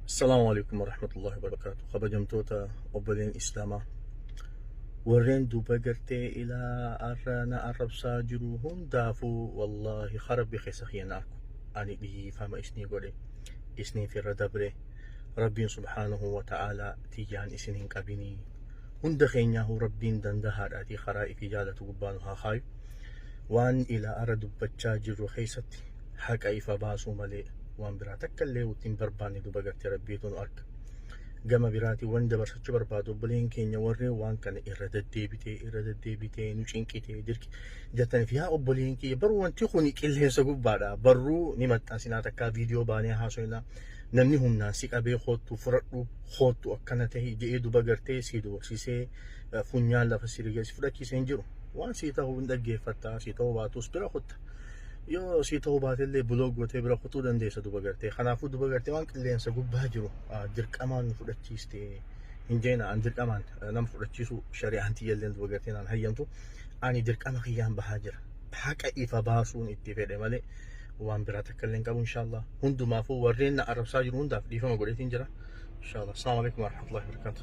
Assalaamu alaikum warahmatullahi wabarakatuh. Kabajamtoota obboleen Islaamaa. Warreen duuba gartee ilaa arra na arrabsaa jiru hundaafuu wallaahi rabbi keessa kiyya na arku. Ani dhiifama isnii godhe. Isniif irra dabre. Rabbiin subhaanahu wa ta'aalaa tiyyaan isin hin qabinii. Hunda keenyaahuu Rabbiin dandahaadhaatii karaa ifii jaalatu gubbaa nu haa kaayu. Waan ilaa arra dubbachaa jirru keessatti haqa ifa baasuu malee waan biraa takka illee itti hin barbaanne duba gartee Rabbiitu nu arga. Gama biraatiin waan dabarsachuu barbaadu obboleen keenya warreen waan kana irra deddeebitee irra deddeebitee nu cinqitee dirqi jettaniif yaa obboleen kiyya baruu wanti kun qilleensa gubbaadha barruu ni maxxansinaa takkaa viidiyoo baanee haasofnaa namni humnaan si qabee koottu fudhadhu koottu akkana tahi jedhee duba gartee si doorsisee funyaan lafa si rigee si fudhachiisee hin jiru waan sii ta'uu hin dhaggeeffatta sii ta'uu baatus bira kutta. Yoo sii ta'uu baatellee block gootee bira kutuu dandeessa duba gartee. Kanaafuu duba gartee waan qilleensa gubbaa jiru dirqamaan nu fudhachiiste hin jeena an dirqamaan nama fudhachiisu shari'aan tiyyalleen duba gartee naan hayyamtu ani dirqama kiyyaan bahaa jira. Haqa ifa baasuun itti fedhe malee waan biraa takka illee hin qabu inshaallah. Hundumaafuu warreen na arrabsaa jiru hundaaf dhiifama godheetiin jira. Inshaallah. Assalaamu alaikum warahmatullahi wabarakatuh.